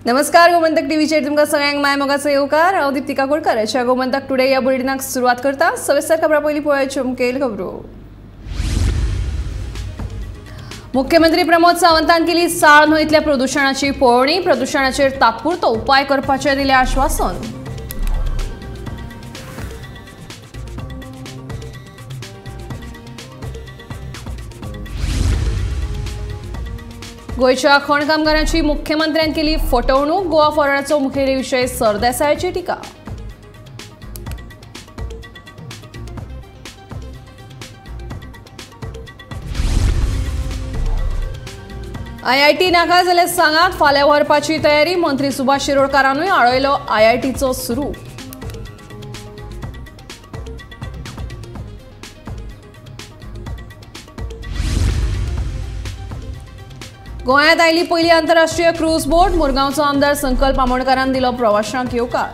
नमस्कार, गोमंतक टीव्हीचेर तुमकां सगळ्यांक माय मोगाचो येवकार. हांव दीप्ती काकोडकर. अशा गोमंतक टुडे ह्या बुलेटिनाक सुरवात करता. सविस्तर खबरां पयलीं पळोवया मुखेल खबरो. मुख्यमंत्री प्रमोद सावंतान केली साळ न्हंयतल्या प्रदुशणाची पळोवणी. प्रदुशणाचेर तात्पुरतो उपाय करपाचें दिलें आश्वासन. गोंयच्या खण कामगारांची मुख्यमंत्र्यान केली फटवणूक. गोवा फॉरवर्डाचो मुखेली विशय सरदेसायाची टिका. आयआयटी नाका जाल्यार सांगात, फाल्यां व्हरपाची तयारी. मंत्री सुभाष शिरोडकारानूय आळयलो आयआयटीचो सुरू. गोंयांत आयली पयली आंतरराष्ट्रीय क्रूज बोट. मुरगांवचो आमदार संकल्प आमोणकारान दिलो प्रवाशांक येवकार.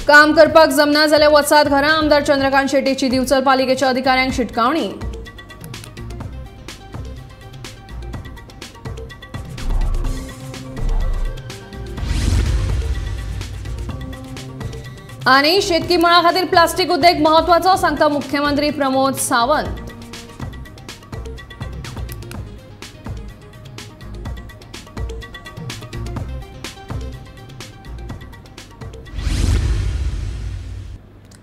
काम करपाक जमना जाल्यार वचात घरा. आमदार चंद्रकांत शेट्टीची दिवचल पालिकेच्या अधिकाऱ्यांक शिटकावणी. आनी शेतकी मळा खातीर प्लास्टीक उद्देग म्हत्वाचो, सांगता मुख्यमंत्री प्रमोद सावंत.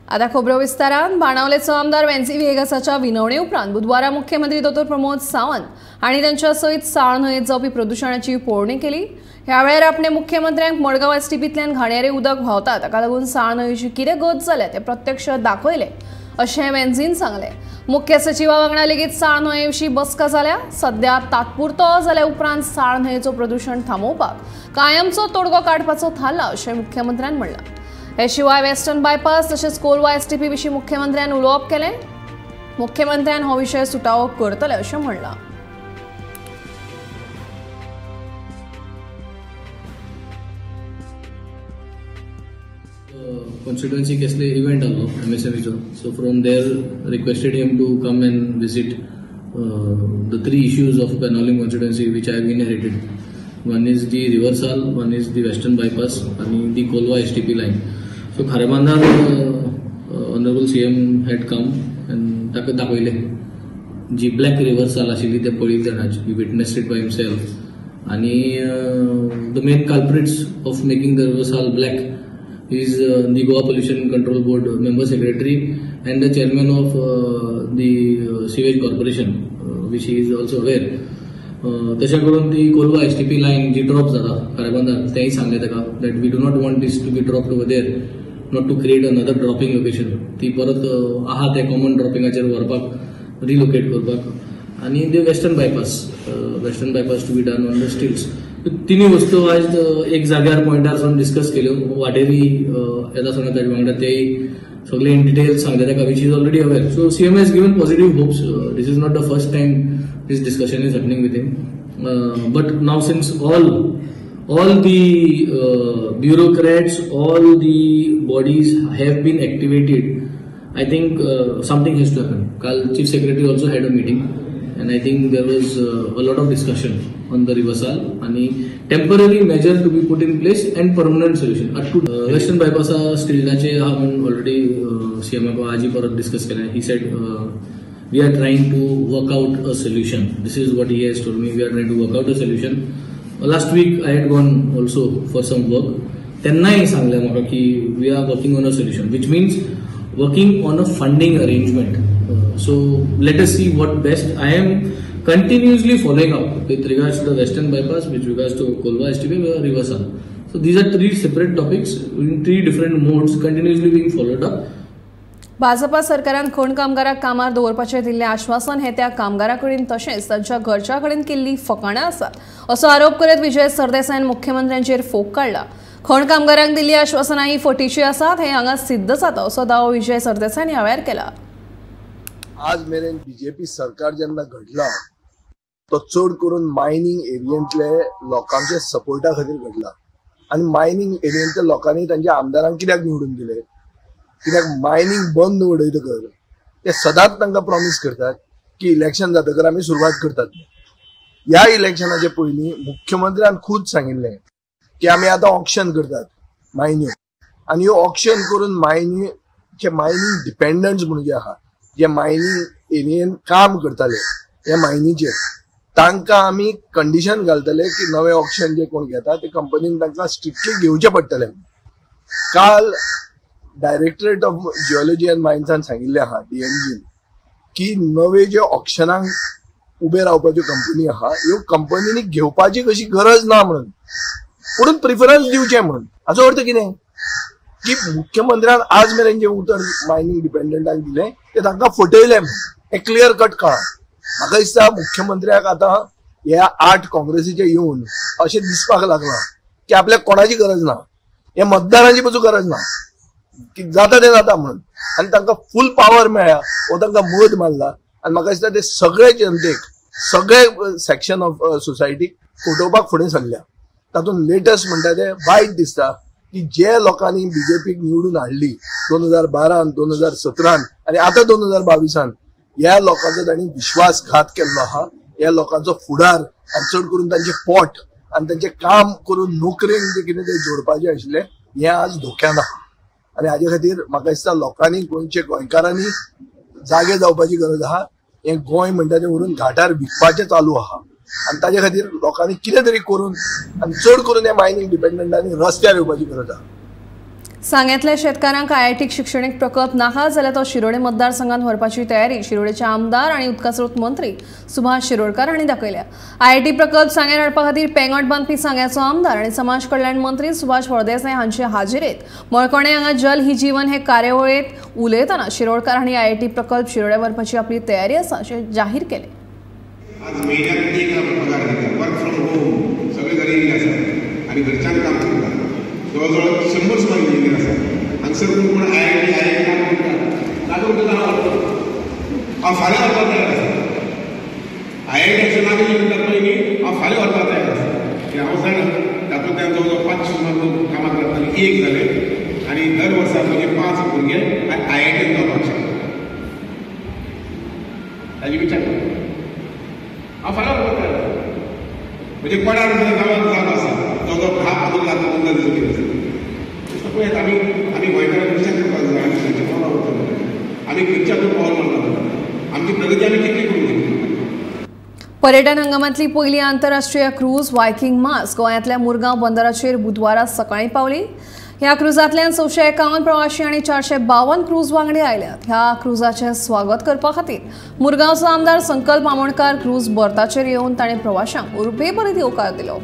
आता खबरो विस्तारान. बाणावलेचो आमदार वेन्झी व्हिएगासाच्या विनवणे उपरांत बुधवारा मुख्यमंत्री दोतोर प्रमोद सावंत हांणी तांच्या सयत साळ न्हंयेत जावपी प्रदुशणाची पळोवणी केली. ह्या वेळार आपणे मुख्यमंत्र्यांक मडगांव एसटीपींतल्यान घाणयारे उदक व्हांवता ताका लागून साळ न्हंयेची कितें गत जाल्या तें प्रत्यक्ष दाखयलें अशें वेन्झीन सांगलें. मुख्य सचिवा वांगडा लेगीत साळ न्हंये विशीं बसका जाल्या. सद्या तात्पुरतो जाल्या उपरांत साळ न्हंयेचो प्रदुशण थांबोवपाक कायमचो तोडगो काडपाचो थारला अशें मुख्यमंत्र्यान म्हणलां. हे शिवाय वेस्टर्न बायपास तशेंच कोलवा एसटीपी विशीं मुख्यमंत्र्यान उलोवप केलें. मुख्यमंत्र्यान हो विशय सुटावो करतले अशें म्हणलां. कॉन्स्टिट्युएन्सी कसले इव्हेंट आसलो एमएसएमईचो, so from there requested him to come and visit the three issues of Benaulim constituency which I have inherited. One is the river Sal, one is the western bypass आनी the Colva S T P line. So खारेबांदार honourable C M had come and ताका दाखयलें जी black river साल आशिल्ली तें पळयली जाणा, he witnessed it by himself. आनी the main culprits of making the river Sal black is the Goa Pollution Control Board member secretary and the chairman of the sewage corporation, which he is also aware. तशें करून ती Colva S T P line जी drop जाता खारेबांदार तेंय सांगलें ताका that we do not want this to be dropped over there, not to create another dropping location. ती परत आहा ते कॉमन ड्रॉपिंगाचेर व्हरपाक, रिलोकेट करपाक. आनी the western bypass to be done on the stilts. तिन्ही वस्तू आज एक जाग्यार पॉयंटार सावन डिस्कस केल्यो. वाटेरी येता आसतना ताजे वांगडा तेय सगळे इन डिटेल सांगले ताका, which is already aware. So C M has given positive hopes. This is not the first time this discussion is happening with him, but now since all the bureaucrats, all the bodies have been activated, I think something has to happen. Kal Chief Secretary also had a meeting and I think there was a lot of discussion on the river Sal and temporary measure to be put in place and permanent solution. Western bypass स्टिल्टाचे हांवें already CM आजी परत discuss केलें. He said we are trying to work out a solution. This is what he has told me. We are trying to work out a solution. Last week I had gone also for some work. तेन्नाय सांगलें म्हाका की we are working on a solution, which means working on a funding arrangement. So let us see what best. I am continuously following up with regards to the Western Bypass, with regards to Colva STP, River Sal. So these are three separate topics in three different modes continuously being followed up. Bhajpa सरकारान खण कामगारांक कामार दवरपाचें दिल्लें आश्वासन हें त्या कामगारां कडेन तशेंच तांच्या घरच्या कडेन केल्ली फकाणां आसात असो आरोप करत विजय सरदेसायान मुख्यमंत्र्यांचेर फोग काडला. खण कामगारांक दिल्ली आश्वासनां ही फटीची आसात हें हांगा सिद्ध जाता असो दावो विजय सरदेसायान ह्या वेळार केला. आज मेरेन बीजेपी सरकार जेन्ना घडला तो चड करून मायनिंग एरियेंतले लोकांच्या सपोर्टा खातीर घडला आनी मायनिंग एरियेंतल्या लोकांनी तांच्या आमदारांक कित्याक निवडून दिले? कित्याक मायनींग बंद उडयतकर ते सदांच तांकां प्रॉमीस करतात की इलेक्शन जातकर आमी सुरवात करतात. ह्या इलेक्शनाचे पयलीं मुख्यमंत्र्यान खूद सांगिल्लें की आमी आतां ऑक्शन करतात मायन्यो, आनी ह्यो ऑक्शन करून मायनीचे मायनींग डिपेंडंट्स म्हणून जे आहा, जे मायनींग एरियेन काम करताले ह्या मायनीचेर, तांकां आमी कंडिशन घालतले की नवे ऑक्शन जे कोण घेता ते कंपनीन तांकां स्ट्रिक्टली घेवचें पडटलें. काल डायरेक्टरेट ऑफ जिओलॉजी अँड मायन्सान सांगिल्लें आहा डीएमजीन की नवे जे ऑक्शनाक उबे रावपाच्यो कंपनी आहा ह्यो कंपनींनी घेवपाची कशी गरज ना म्हणून, पुणून प्रिफरन्स दिवचें म्हणून. हाचो अर्थ कितें की मुख्यमंत्र्यान आज मेरेन जें उतर मायनींग डिपेंडंटांक दिलें तें तांकां फटयलें म्हणून हें क्लियर कट कळ्ळां. म्हाका दिसता मुख्यमंत्र्याक आतां ह्या 8 काँग्रेसीचे येवन अशें दिसपाक लागलां की आपल्याक कोणाची गरज ना, हे मतदारांची पसून गरज ना, की जाता तें जाता म्हणून, आनी तांकां फूल पावर मेळ्ळ्या, हो तांकां मद मारला. आनी म्हाका दिसता ते सगळे जनतेक, सगळे सेक्शन ऑफ सोसायटीक फटोवपाक फुडें सरल्या. तातूंत लेटस्ट म्हणटा ते वायट दिसता की जे लोकांनी बीजेपीक निवडून हाडली 2012, 2017 आनी आतां 2022 ह्या लोकांचो तांणी विश्वासघात केल्लो आहा. ह्या लोकांचो फुडार आनी चड करून तांचें पोट आनी तांचें काम करून नोकरेन जें कितें तें जोडपाचें आशिल्लें हें आज धोक्यान आहा. आनी हाजे खातीर म्हाका दिसता लोकांनी, गोंयचे गोंयकारांनी जागे जावपाची गरज आहा. हें गोंय म्हणटा तें व्हरून घाटार विकपाचें चालू आहा आनी ताजे खातीर लोकांनी कितें तरी करून आनी चड करून ह्या मायनींग डिपेंडंटांनी रस्त्यार येवपाची गरज आहा. सांग्यांतल्या शेतकारांक आयआयटीक शिक्षणीक प्रकल्प नाका जाल्यार तो शिरोडे मतदारसंघात व्हरपाची तयारी शिरोडेचे आमदार आनी उदकास्रोत मंत्री सुभाष शिरोडकर हांणी दाखयल्या. आयआयटी प्रकल्प सांग्यार हाडपा खातीर पेंगट बांदपी सांग्याचो आमदार आनी समाज कल्याण मंत्री सुभाष फळदेसाय हांचे हाजेरेंत मळकणे हांगा जल ही जीवन हे कार्यावळींत उलयतना शिरोडकर हांणी आयआयटी प्रकल्प शिरोड्या व्हरपाची आपली तयारी आसा अशें जाहीर केलें. आज म्हयन्याक 1 लाख पगार दिता, वर्क फ्रॉम होम सगळे घरी येयल्ले आसा आनी घरच्यान काम करता. जवळ जवळ 100 सुमार इंजिनियर आसा. हांगसर कोण कोण आयआयटी आयआयटी काम करता, ताजो म्हणटा हांव व्हरता, हांव फाल्यां व्हरपाक तयार आसा. आयआयटीचें नांव म्हणटात पळय न्ही, हांव फाल्यां व्हरपाक तयार आसा. कित्याक हांव जाणा तातूंतल्यान जवळ जवळ 5 सुमार लोक कामाक लागताले, 1 जाले आनी दर वर्सा म्हजे 5 भुरगे आयआयटीन जावपाक शकता. ताजी विचार कर, हांव फाल्यां व्हरपाक तयार आसा. म्हणजे कोणाक गांवांत जागो आसा जवळ जवळ 10-15 लाख पंदरा जमीन आसा. पळयात आमी आमी गोंयकारांक विचार करपाक जाय, आमी खंयच्या पावलार वतले, आमी खंयच्या पावल मारता, आमची प्रगती आमी कितली करूंक शकता. पर्यटन हंगामांतली पयली आंतरराष्ट्रीय क्रूज वायकिंग मास गोंयांतल्या मुरगांव बंदराचेर बुधवारा सकाळीं पावली. ह्या क्रुजांतल्यान 651 प्रवाशी आनी 452 क्रूज वांगडी आयल्यात. ह्या क्रुजाचें स्वागत करपा खातीर मुरगांवचो आमदार संकल्प आमोणकार क्रूज बर्थाचेर येवन ताणें प्रवाशांक उर्बेभरीत येवकार दिलो.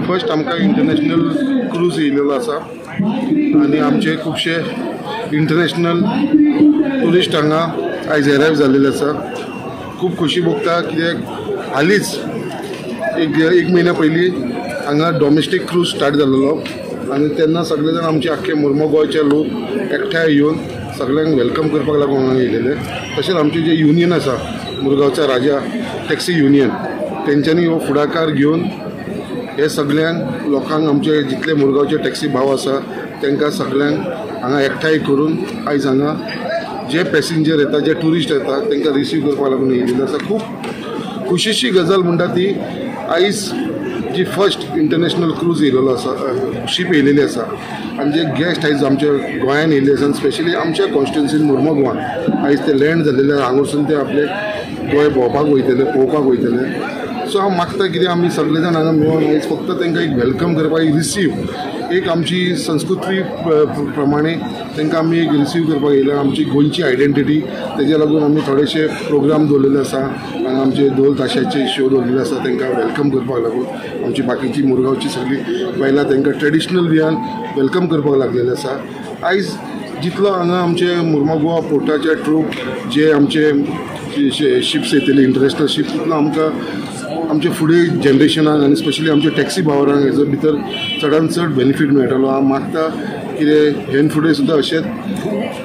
फर्स्ट आमकां इंटरनॅशनल क्रूज येयलेलो आसा आनी आमचे खुबशे इंटरनॅशनल ट्युरिस्ट हांगा आयज एरायव जाल्लेले आसा. खूब खोशी भोगता कित्याक हालींच एक म्हयन्या पयलीं हांगा डॉमेस्टीक क्रूज स्टार्ट जाल्लो आनी तेन्ना सगळे जाण आमचे आख्खे मुर्मो गोंयचे लोक एकठांय येवन सगळ्यांक welcome करपाक लागून हांगा येयलेले. तशेंच आमचे जे युनियन आसा मुरगांवचा राजा टॅक्सी युनियन तेंच्यांनी हो फुडाकार घेवन हे सगळ्यांक लोकांक आमचे जितले मुरगांवचे टॅक्सी भाव आसा तांकां सगळ्यांक हांगा एकठांय करून आयज हांगा जे पॅसेंजर येता, जे ट्युरिस्ट येता तांकां रिसीव करपाक लागून येयलेले आसा. खूब खुशीची गजाल म्हणटा ती आयज जी फर्स्ट इंटरनॅशनल क्रूज येयलेलो आसा, शीप येयलेली आसा आनी जे गेस्ट आयज आमच्या गोंयान येयल्ले आसा आनी स्पेशली आमच्या कॉन्स्टिट्युन्सीन मुर्मो गोवान आयज ते लँड जाल्लेले आसा. हांगासून ते आपले गोंय भोंवपाक वयतले, पळोवपाक वयतले. सो हांव मागता कितें आमी सगळे जाण हांगा मेळोन आयज फक्त तांकां एक welcome करपाक, एक रिसीव, एक आमची संस्कृती प्रमाणे तांकां आमी एक रिसीव करपाक येयला. आमची गोंयची आयडेंटिटी तेज्या लागून आमी थोडेशे प्रोग्राम दवरलेले आसा. हांगा आमचे ढोल ताशाचे शो दवरलेले आसा तांकां welcome करपाक लागून. आमची बाकीची मुरगांवची सगळी बायलां तांकां ट्रेडिशनल वेयान welcome करपाक लागलेले आसा. आयज जितलो हांगा आमचे मुर्मागोवा पोर्टाच्या थ्रू जे आमचे शिप्स येतले इंटरनॅशनल शिप्स, तितलो आमकां आमचे फुडें जनरेशनाक आनी स्पेशली आमच्या टॅक्सी भावरांक हेजो भितर चडान चड बेनिफीट मेळटलो. हांव मागता कितें हेन फुडें सुद्दां अशेंच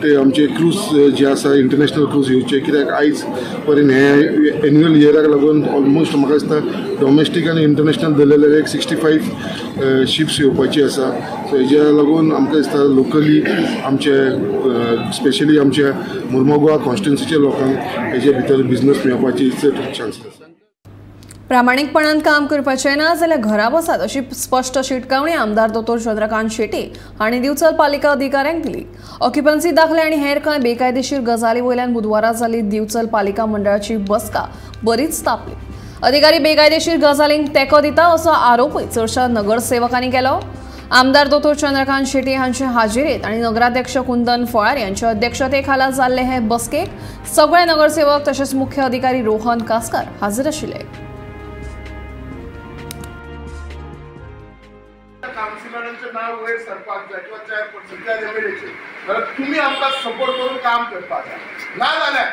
ते आमचे क्रूज जे आसा इंटरनॅशनल क्रूज येवचे, कित्याक आयज पर्यंत हे एन्युअल इयराक लागून ऑलमोस्ट म्हाका दिसता डॉमेस्टीक आनी इंटरनॅशनल धरलेले एक 65 शिप्स येवपाची आसा. सो हेज्या लागून आमकां दिसता लोकली आमचे स्पेशली आमच्या मुर्मागोवा कॉन्स्टिट्युन्सीच्या लोकांक हेजे भितर बिजनस मेळपाची चड चान्सीस आसा. प्रामाणीकपणान काम करपाचें ना जाल्यार घरा बसात अशी स्पश्ट शिटकावणी आमदार दोतोर चंद्रकांत शेट्ये हांणी दिवचल पालिका अधिकाऱ्यांक दिली. ऑक्युपन्सी दाखले आनी हेर कांय बेकायदेशीर गजाली वयल्यान बुधवारा जाल्ली दिवचल पालिका मंडळाची बसका बरीच तापली. अधिकारी बेकायदेशीर गजालींक तेंको दिता असो आरोपूय चडशा नगरसेवकांनी केलो. आमदार दोतोर चंद्रकांत शेट्ये हांचे हाजेरेंत आनी नगराध्यक्ष कुंदन फळारी हांच्या अध्यक्षते खाला जाल्ले हे बसकेक सगळे नगरसेवक तशेंच मुख्य अधिकारी रोहन कासकर हाजीर आशिल्ले. कावन्सिलरांचें नांव वयर सरपाक जाय किंवा चेअरपर्सन एमएलएचे, जाल्यार तुमी आमकां सपोर्ट करून काम करपाक जाय. ना जाल्यार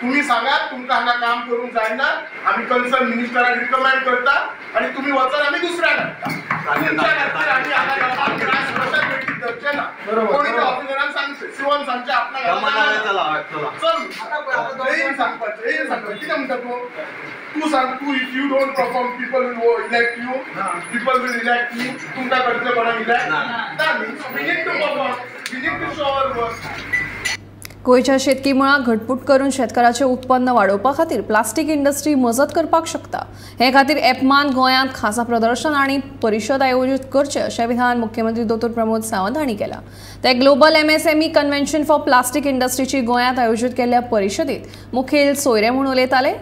तुमी सांगात तुमकां हांगा काम करूंक जायना, आमी कन्सर्न मिनिस्टराक रिकमेंड करता आनी तुमी वचात, आमी दुसऱ्याक हाडटा. तुमच्या खातीर आमी हांगा लोकांक त्रास कशेंच बेगीन धरचे ना. कोणी त्या ऑफिसरान सांगचें, सिवन सांगचें आपणाक चल येन सांगपाचें, येन सांगपाचें कितें म्हणटा तूं? तूं सांग, तूं if you don't perform people will elect you, people will elect me. तुमकां करतले कोणाक इलेक्ट ना. We need to perform, we need to show our work. गोंयच्या शेतकी मळाक घटमूट करून शेतकाराचें उत्पन्न वाडोवपा खातीर प्लास्टीक इंडस्ट्री मजत करपाक शकता. हे खातीर एपमान गोंयांत खासा प्रदर्शन आनी परिशद आयोजीत करचे अशें विधान मुख्यमंत्री दोतोर प्रमोद सावंत हांणी केलां. ते global MSME convention for plastic इंडस्ट्रीची गोंयांत आयोजीत केल्ल्या परिशदेंत मुखेल सोयरे म्हूण उलयताले.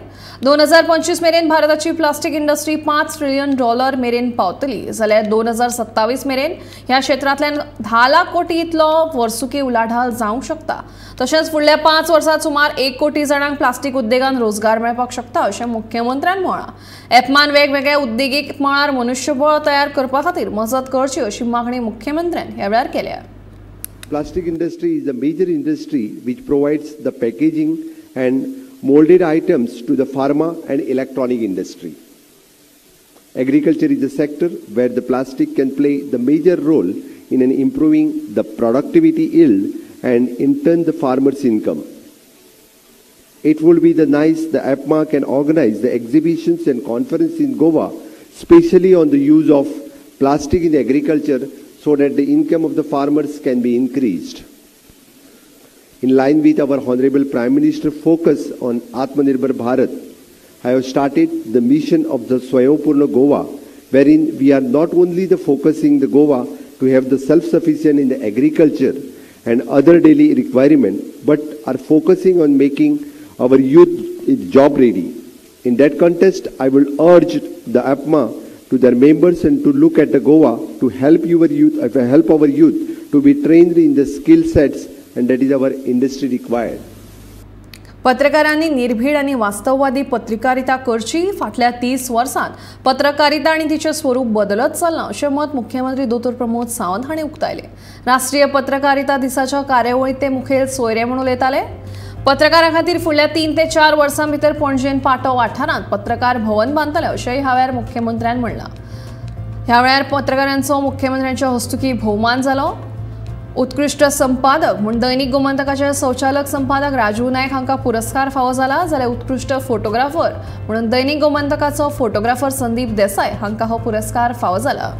2025 मेरेन भारताची प्लास्टीक इंडस्ट्री $5 ट्रिलियन मेरेन पावतली, जाल्यार 2027 मेरेन ह्या क्षेत्रांतल्यान 10 लाख कोटी इतलो वर्सुकी उलाढाल जावंक शकता. तशेंच फुडल्या 5 वर्सांत सुमार 1 कोटी जाणांक प्लास्टीक उद्देगान रोजगार मेळपाक शकता अशें मुख्यमंत्र्यान म्हळां. एपमान वेगवेगळ्या उद्देगीक मळार मनुष्यबळ तयार करपा खातीर मजत करची अशी मागणी मुख्यमंत्र्यान ह्या वेळार केल्या. Plastic industry is a major industry which provides the packaging and molded items to the pharma and electronic industry. Agriculture is a sector where the plastic can play the major role in improving the productivity yield and in turn the farmer's income. It would be the nice the APMA can organize the exhibitions and conference in Goa, especially on the use of plastic in agriculture, so that the income of the farmers can be increased. In line with our Honorable Prime Minister focus on Atmanirbhar Bharat, I have started the mission of the Swayampoorna Goa, wherein we are not only the focusing the Goa to have the self-sufficient in the agriculture and other daily requirement, but are focusing on making our youth job ready. In that context, I will urge the APMA to their members and to look at the Goa to help your youth, help our youth to be trained in the skill sets, and that is our industry required. पत्रकारांनी निर्भीड आणि वास्तववादी पत्रकारिता करची. फाटल्या 30 वर्सांत पत्रकारिता आनी तिचें स्वरूप बदलत चल्लां अशें मत मुख्यमंत्री दोतोर प्रमोद सावंत हांणी उक्तायलें. राष्ट्रीय पत्रकारिता दिसाच्या कार्यावळींत ते मुखेल सोयरे म्हूण उलयताले. पत्रकारां खातीर फुडल्या 3 ते 4 वर्सां भितर पणजेन पाटो वाठारांत पत्रकार भवन बांदतले अशेंय ह्या वेळार मुख्यमंत्र्यान म्हणलां. ह्या वेळार पत्रकारांचो मुख्यमंत्र्यांच्या हस्तुकी भोवमान जालो. उत्कृश्ट संपादक म्हूण दैनिक गोमंतकाचे संचालक संपादक राजू नायक हांकां पुरस्कार फावो जाला, जाल्यार उत्कृश्ट फोटोग्राफर म्हणून दैनिक गोमंतकाचो फोटोग्राफर संदीप देसाय हांकां हो पुरस्कार फावो जाला.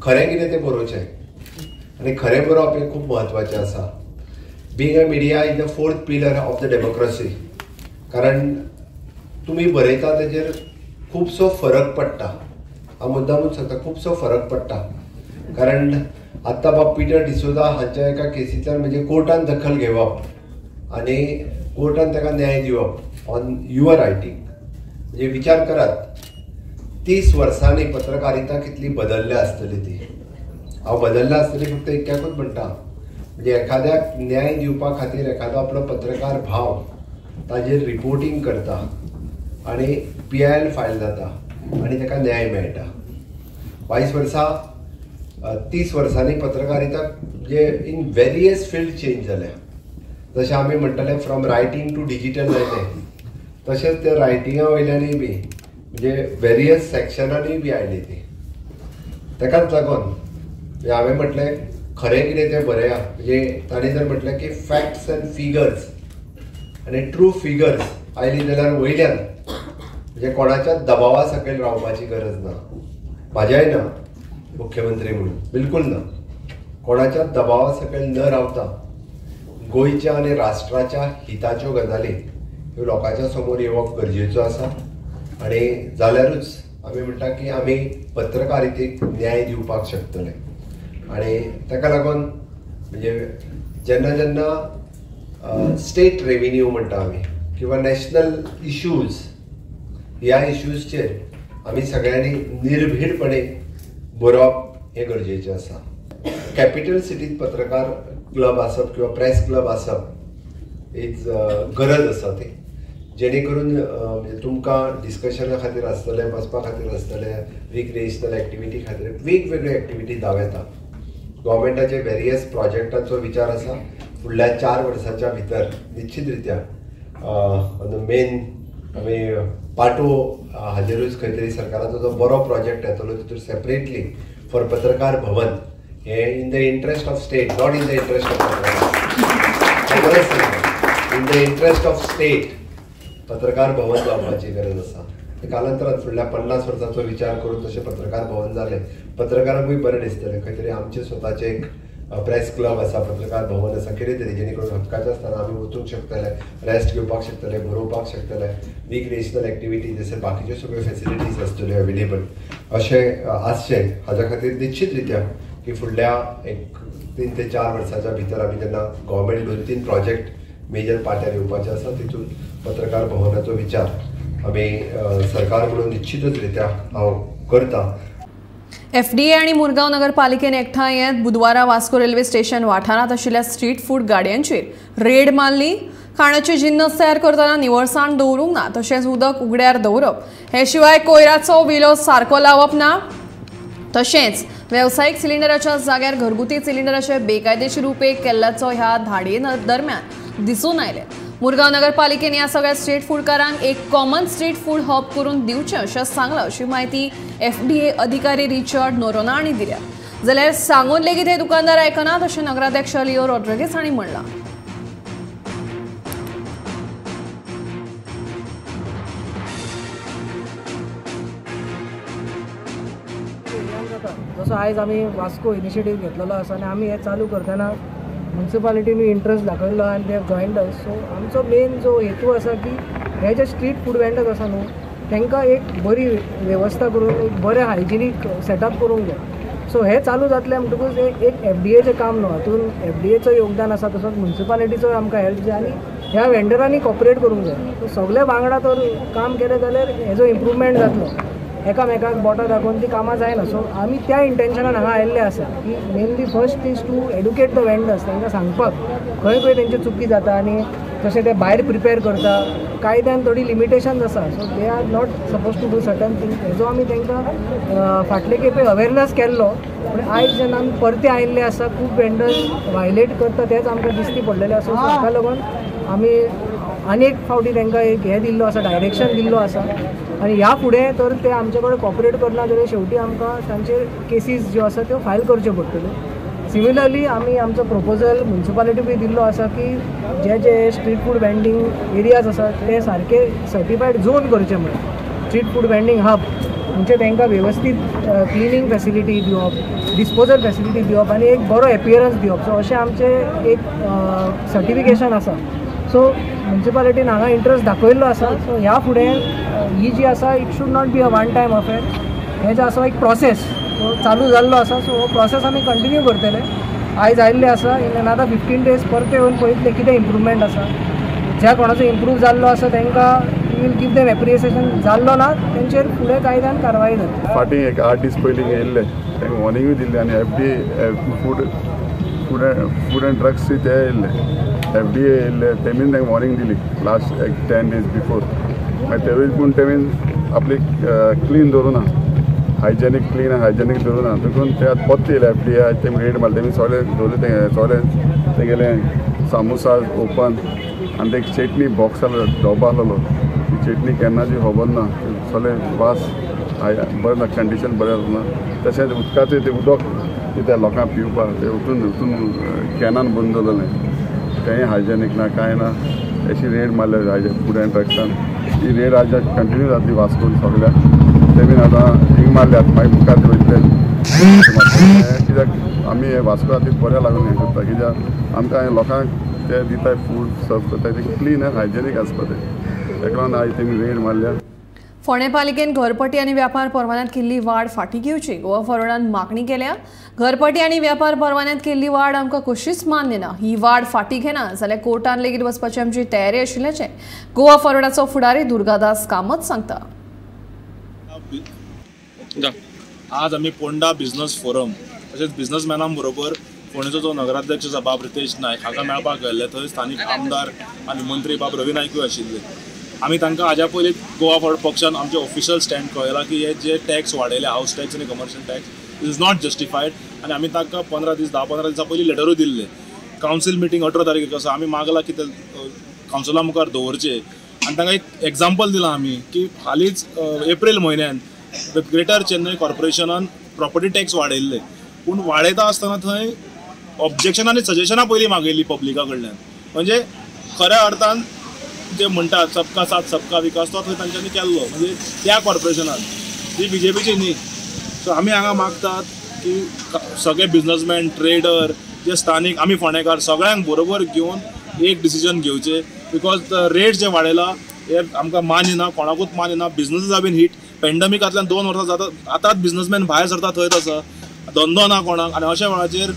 खरें कितें तें बरोवचें आनी खरें बरोवप हें खूब म्हत्वाचें आसा. Being a media is the fourth pillar of the democracy, कारण तुमी बरयता तेजेर खुबसो फरक पडटा. हांव मुद्दामूच सांगता, खुबसो फरक पडटा, कारण आत्तां बाब पिटर डिसोजा हांच्या एका केसींतल्यान म्हणजे कोर्टान दखल घेवप आनी कोर्टान ताका न्याय दिवप ऑन your writing, म्हणजे विचार करात 30 वर्सांनी पत्रकारिता कितली बदलल्या आसतली ती. हांव बदलल्या आसतली फक्त इतक्याकूच म्हणटा, म्हणजे एखाद्याक न्याय दिवपा खातीर एखादो आपलो पत्रकार भाव ताजेर रिपोर्टींग करता आनी PIL file जाता आनी ताका न्याय मेळटा. 22 वर्सां 30 वर्सांनी पत्रकारिता म्हणजे इन वेरियस फिल्ड चेंज जाल्या. जशें आमी म्हणटाले फ्रॉम रायटींग टू डिजीटल जालें, तशेंच ते रायटिंगा वयल्यानूय बी म्हणजे वेरियस सेक्शनानूय बी आयली ती. ताकाच लागून हांवें म्हटलें खरें कितें तें बरया, म्हणजे ताणें जर म्हटलें की फॅक्ट्स एंड फिगर्स आनी ट्रू फिगर्स आयली जाल्यार वयल्यान म्हणजे कोणाच्या दबावा सकयल रावपाची गरज ना, म्हाज्याय ना मुख्यमंत्री म्हणून बिलकुल ना, कोणाच्या दबावा सकयल न रावता गोंयच्या आनी राष्ट्राच्या हिताच्यो गजाली ह्यो लोकांच्या समोर येवप गरजेचो आसा. आनी जाल्यारूच आमी म्हणटा की आमी पत्रकारितेक न्याय दिवपाक शकतले. आनी ताका लागून म्हणजे जेन्ना जेन्ना स्टेट रेविन्यू म्हणटा आमी किंवा नॅशनल इश्यूज, ह्या इश्यूजचेर आमी सगळ्यांनी निर्भीडपणे बरोवप हें गरजेचें आसा. कॅपिटल सिटीत पत्रकार क्लब आसप किंवा प्रेस क्लब आसप is गरज आसा ती, जेणे करून म्हणजे तुमकां डिस्कशना खातीर आसतलें, बसपा खातीर आसतलें, रिक्रिएशनल एक्टिविटी खातीर वेगवेगळ्यो एक्टिविटी जावं येता. गव्हर्मेंटाचे वेरियस प्रोजेक्टांचो विचार आसा फुडल्या 4 वर्साच्या भितर निश्चित रित्या मेन आमी पाटो हाजेरूच खंय तरी सरकाराचो जो बरो प्रोजेक्ट येतलो तितून सेपरेटली फॉर पत्रकार भवन हे in the interest of state, not in the interest of पत्रकार, in the interest of state पत्रकार भवन जावपाची गरज आसा. कालांतरान फुडल्या 50 वर्सांचो विचार करून तशें पत्रकार भवन जालें पत्रकारांकूय बरें दिसतलें. खंय तरी आमचें स्वताचें एक प्रेस क्लब आसा, पत्रकार भवन आसा, कितें तरी जेणे करून हक्काचें आसतना आमी वचूंक शकतले, रेस्ट घेवपाक शकतले, बरोवपाक शकतले, रिक्रिएशनल एक्टिविटी जशे बाकीच्यो सगळ्यो फेसिलिटीज आसतल्यो अवेलेबल अशें आसचें. हाज्या खातीर निश्चित रित्या की फुडल्या एक 3 ते 4 वर्साच्या भितर आमी जेन्ना गव्हर्मेंट 2-3 प्रोजेक्ट मेजर पाट्यार येवपाचे आसा तितून पत्रकार भवनाचो विचार आमी सरकार म्हणून निश्चितच रित्या हांव करता. एफडीए आनी मुरगांव नगरपालिकेन एकठांय येत बुधवारा वास्को रेल्वे स्टेशन वाठारांत आशिल्ल्या स्ट्रीट फूड गाडयांचेर रेड मारली. खाणाचे जिन्नस तयार करतना निवळसाण दवरूंक ना, तशेंच उदक उगड्यार दवरप, हे शिवाय कोयराचो विलो सारको लावप ना, तशेंच वेवसायीक सिलिंडराच्या जाग्यार घरगुती सिलिंडराचे बेकायदेशीर उपेग केल्ल्याचो ह्या धाडये दरम्यान दिसून आयलें. मुरगांव नगरपालिकेन ह्या सगळ्या स्ट्रीट फूडकारांक एक कॉमन स्ट्रीट फूड हब करून दिवचें अशें सांगलां, अशी म्हायती एफडीए अधिकारी रिचर्ड नोरोना हांणी दिल्या. जाल्यार सांगून लेगीत हे दुकानदार आयकनात अशें नगराध्यक्ष लिओ रॉड्रिगीस हांणी म्हणलां. जसो आयज आमी वास्को इनिशिएटीव घेतलेलो आसा आनी आमी हें चालू करतना मुन्सिपालिटीनूय इंट्रस्ट दाखयल्लो आनी they have joined us. So आमचो मेन जो हेतू आसा की हे जे स्ट्रीट फूड वेंडर्स आसा न्हू तांकां एक बरी वेवस्था करून एक बरें हायजिनीक सेटअप करूंक जाय. सो हें चालू जातलें म्हणटकूच एक एफडीएचें काम न्हू, हातून एफडीएचो योगदान आसा तसोच मुन्सिपालिटीचो आमकां हेल्प जाय आनी ह्या वेंडरांनी कॉपरेट करूंक जाय. सो सगळे वांगडा तर काम केलें जाल्यार हेजो इम्प्रूवमेंट जातलो, एकामेकाक बोटां दाखोवन ती कामां जायना. सो आमी त्या इंटेन्शनान हांगा आयिल्ले आसा की mainly first is to educate the vendors, तांकां सांगपाक खंय खंय तेंच्यो चुकी जाता आनी जशें ते भायर प्रिपेर करता कायद्यान थोडी लिमिटेशन्स आसा. So they are not suppose to do certain things, हेजो आमी तांकां फाटले खेपे अवेरनस केल्लो. पूण आयज जेन्ना आमी परते आयिल्ले आसा खूब वेंडर्स वायलेट करता तेंच आमकां दिश्टी पडलेलें आसा. सो ताका लागून आमी आनी एक फावटी तांकां एक हें दिल्लो आसा, डायरेक्शन दिल्लो आसा आनी ह्या फुडें तर ते आमचे कडेन कॉपरेट करना जाल्यार शेवटी आमकां तांचेर केसीस ज्यो आसा त्यो फायल करच्यो पडटल्यो. सिमिलरली आमी आमचो प्रपोजल मुन्सिपालिटी बी दिल्लो आसा की जे जे स्ट्रीट फूड वेंडींग एरियाज आसा ते सारके सर्टिफायड झोन करचे म्हणून, स्ट्रीट फूड वेंडींग हब म्हणजे तांकां वेवस्थीत क्लिनींग फॅसिलिटी दिवप, डिस्पोजल फॅसिलिटी दिवप आनी एक बरो एपियरन्स दिवप. सो अशें आमचें एक सर्टिफिकेशन आसा. सो म्युनिसिपालिटीन हांगा इंट्रस्ट दाखयल्लो आसा. सो ह्या फुडें ही जी आसा it should not be a one time affair. हें जें आसा एक प्रोसेस चालू जाल्लो आसा. सो हो प्रोसेस आमी कंटिन्यू करतले. आयज आयिल्ले आसा, इन अनादर 15 डेज परते येवन पळयतले कितें इम्प्रूवमेंट आसा. ज्या कोणाचो इम्प्रूव जाल्लो आसा तांकां वील गिव देम एप्रिसिएशन, जाल्लो ना तेंचेर फुडें कायद्यान कारवाय जातली. फाटीं एक 8 दीस पयलीं येयल्ले, तांकां वॉर्निंगूय दिल्ली आनी F D food food food and drugs ते येयल्ले, एफ डी ए येयल्ले, तेमीन तांकां वॉर्निंग दिली लास्ट एक 10 डेज बिफोर. मागीर तेवूय पूण तेमीन आपली क्लीन दवरूं ना, हायजेनीक क्लीन हायजेनीक दवरूं ना, देखून ते आतां परत येयले एफ डी ए तेमी रेड मारले, तेमी सगळे दवरले ते सगळे तेगेले सामोसा ओपन आनी ते चेटणी बॉक्स आहलो डोबो आहलो, ती चेटणी केन्नाची खबर ना, सगळे वास बरें ना, कंडिशन बरें आसना. तशेंच उदकाचें तें उदक कितें लोकांक पिवपाक तें उठून उठून कॅनान बंद जालें, तेंय हायजेनीक ना कांय ना. अशी रेड मारल्या फूड एंड ड्रग्सान. ही रेड आज कंटिन्यू जातली वास्कोन सगळ्याक. तेमी आतां हिंग मारल्यात, मागीर मुखार वयतले कित्याक आमी हे वास्को खातीर बरें लागून हें करता, कित्याक आमकां लोकांक ते दिता फूड सर्व करता ते क्लीन आनी हायजेनीक आसपा जाय. ताका लागून आयज तेमी रेड मारल्या. फोंडें पालिकेन घरपटी आनी व्यापार परवान्यांत केल्ली वाड फाटीं घेवची गोवा फॉरवर्डान मागणी केल्या. घरपटी आनी व्यापार परवान्यांत केल्ली वाड आमकां कशीच मान्य ना. ही वाड फाटीं घेना जाल्यार कोर्टान लेगीत वचपाची आमची तयारी आशिल्ल्याचें गोवा फॉरवर्डाचो फुडारी दुर्गादास कामत सांगता. आज आमी पोंडा बिझनस फोरम तशेंच बिझनसमॅनां बरोबर फोंडेचो जो नगराध्यक्ष आसा बाब रितेश नायक हाका मेळपाक गेल्ले. थंय स्थानीक आमदार आनी मंत्री बाब रवी नायकूय आशिल्ले. आमी तांकां हाज्या पयलीं गोवा फॉरवर्ड पक्षान आमचे ऑफिशियल स्टँड कळयला की हे जे टॅक्स वाडयले हावस टॅक्स आनी commercial tax is not justified. आनी आमी तांकां 15 दीस 10-15 दिसां पयलीं लेटरूय दिल्ले. कावन्सील मिटींग 18 तारखेक आसा, आमी मागला की ते कावन्सिला मुखार दवरचे आनी तांकां एक एग्जाम्पल दिलां आमी की हालींच एप्रील म्हयन्यान the greater Chennai कॉर्पोरेशनान प्रॉपर्टी टॅक्स वाडयल्ले, पूण वाडयता आसतना थंय ऑब्जेक्शन आनी सजेशनां पयलीं मागयलीं पब्लिका कडल्यान. म्हणजे खऱ्या अर्थान जे म्हणटात सबका साथ सबका विकास तो थंय तांच्यांनी केल्लो, म्हणजे त्या कॉर्पोरेशनान ती बीजेपीची न्ही. सो आमी हांगा मागतात की सगळे बिजनसमॅन, ट्रेडर, जे स्थानीक आमी फोंडेकार सगळ्यांक बरोबर घेवन एक डिसिजन घेवचें, because the rate जे वाडयला हे आमकां मान्य ना, कोणाकूच मान्य ना. बिजनसीस have been hit पॅन्डमिकांतल्यान 2 वर्सां जाता, आतांच बिजनसमॅन भायर सरता थंयच आसा, धंदो ना कोणाक. आनी अशा वेळाचेर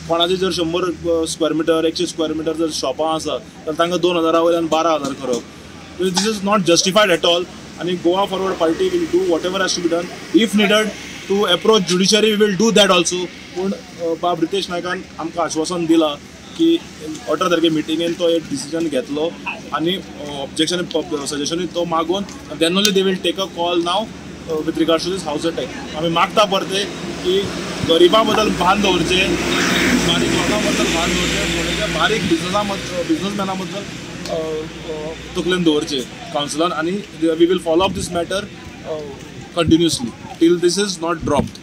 कोणाचे जर 100 स्क्वेअर मिटर 100 स्क्वेअर मिटर जर शॉपां आसा जाल्यार तांकां 2000 वयल्यान 12,000 करप, this is not justified at all. आनी Goa forward party will do whatever has to be done. If needed to approach judiciary we will do that also. पूण बाब रितेश नायकान आमकां आश्वासन दिलां की 18 तारखे मिटिंगेन तो एक डिसिजन घेतलो आनी ऑब्जेक्शन सजेशनूय तो मागून then only they will take a call now with regards to this house attack. आमी मागता परते की गरिबां बद्दल भान दवरचें, बारीक लोकां बद्दल भान दवरचें, फोंडेच्या बारीक बिजनसमॅना बद्दल तकलेन दवरचें कावन्सिलान आनी we will follow up this matter continuously till this is not dropped.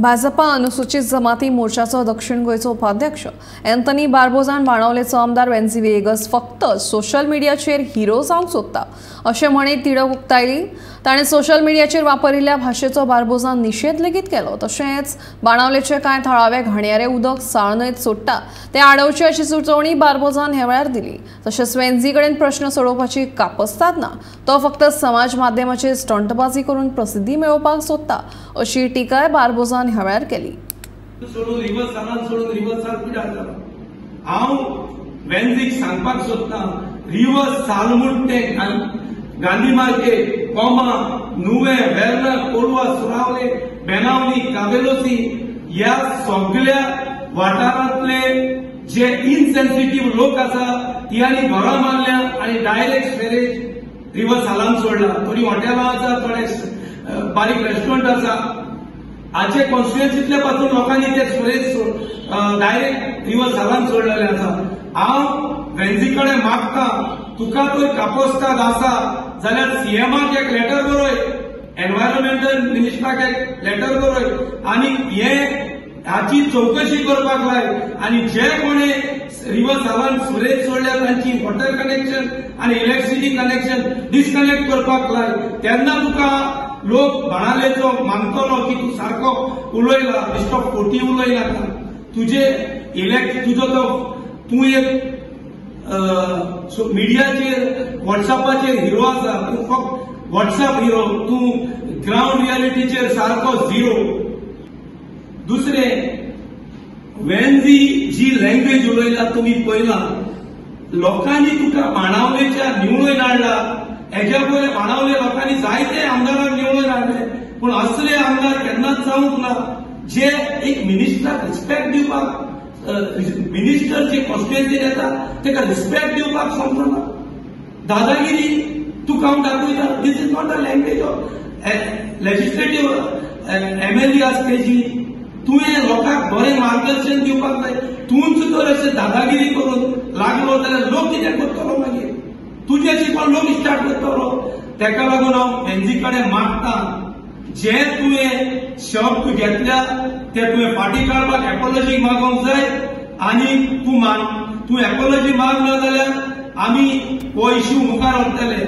Bhajpa अनुसूचित जमाती मोर्चाचो दक्षिण गोंयचो उपाध्यक्ष अँथनी बार्बोजान बाणावलेचो आमदार वेन्झी व्हिएगस फक्त सोशल मिडियाचेर हिरो जावंक सोदता अशें म्हणीत तिडक उक्तायली. ताणें सोशल मिडियाचेर वापरिल्ल्या भाशेचो बार्बोजान निशेध लेगीत केलो. तशेंच बाणावलेचे कांय थळावे घाणयारे उदक साळ न्हंयत सोडटा ते आडोवचे अशी सुचोवणी बार्बोजान ह्या वेळार दिली. तशेंच वेन्झी कडेन प्रश्न सोडोवपाची कापस्ताद ना, तो फक्त समाज माध्यमाचेर स्टंटबाजी करून प्रसिद्धी मेळोवपाक सोदता अशी टिकाय बार्बोजान ह्या वेळार केली. सोडून रिवर्स सालान सोडून रिवर्स साल पिड्यार जाला. हांव वेन्झीक सांगपाक सोदता, रिवर्स साल म्हूण ते गांधी मार्केट, कोमा, नुवें, वेर्ना, कोलवा, सुरावले, बेनावली, काबेलोसी ह्या सगळ्या वाठारांतले जे इनसेन्सिटीव लोक आसा तियांनी घरां मारल्या आनी डायरेक्ट स्वेरेज रिवर्स सालान सोडला. थोडीं हॉटेलां आसा, थोडे बारीक रेस्टॉरंट आसा. आजचे कॉन्स्टिट्युएन्सीतल्या पासून लोकांनी ते स्वेरेज डायरेक्ट रिवर्स सालान सोडलेले आसा. हांव वेन्झी कडेन मागता, तुका थंय कापोस्ताद आसा जाल्यार सीएमाक एक लेटर बरय, एनवायरमेंटल मिनिस्टराक एक लेटर बरय आनी हे हाची चवकशी करपाक लाय आनी जे कोणे रिवर सालान सुरेज सोडल्या तांची वॉटर कनेक्शन आनी इलेक्ट्रिसिटी कनेक्शन डिस्कनेक्ट करपाक लाय. तेन्ना तुका लोक बाणावलेचो मानतलो की तूं सारको उलयला, बेश्टो खोटी उलयनाका. तुजे इलेक्ट तुजो तो तूं एक मिडियाचेर वॉट्सॅपाचेर हिरो आसा, तूं फक्त वॉट्सॅप हिरो, तूं ग्रावंड रियलिटीचेर सारको झिरो. दुसरें, वेन्झी जी लँग्वेज उलयला तुमी पळयला, लोकांनी तुका बाणावलेच्या निवडून हाडला. हेज्या पयले बाणावले लोकांनी जायते आमदारांक निवडून हाडले, पूण असले आमदार केन्नाच जावंक ना जे एक मिनिस्टराक रिस्पेक्ट दिवपाक, मिनिस्टर जे कॉन्स्टिट्युएन्सीन येता ताका रिस्पेक्ट दिवपाक समजना. दादागिरी तुका हांव दाखयता. This is not a language of legislative MLA आसा तेजी. तुवें लोकांक बरें मार्गदर्शन दिवपाक जाय. तूंच जर अशें दादागिरी करून लागलो जाल्यार लोक कितें करतलो मागीर? तुजे शिकून लोक स्टार्ट करतलो. ताका लागून हांव वेन्झी कडेन मागता, जे तुवें शब्द घेतल्या ते तुवें फाटीं काडपाक एपोलॉजी मागोवंक जाय आनी तूं मान, तूं एपोलॉजी मागना जाल्यार आमी हो इश्यू मुखार व्हरतले.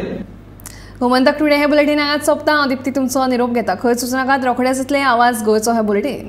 गोमंतक टुडे हे बुलेटीन हांगाच सोंपता. हांव दिप्ती तुमचो निरोप घेता. खंय सुचनाकात, रोखडेच येतलें आवाज गोंयचो हे बुलेटीन.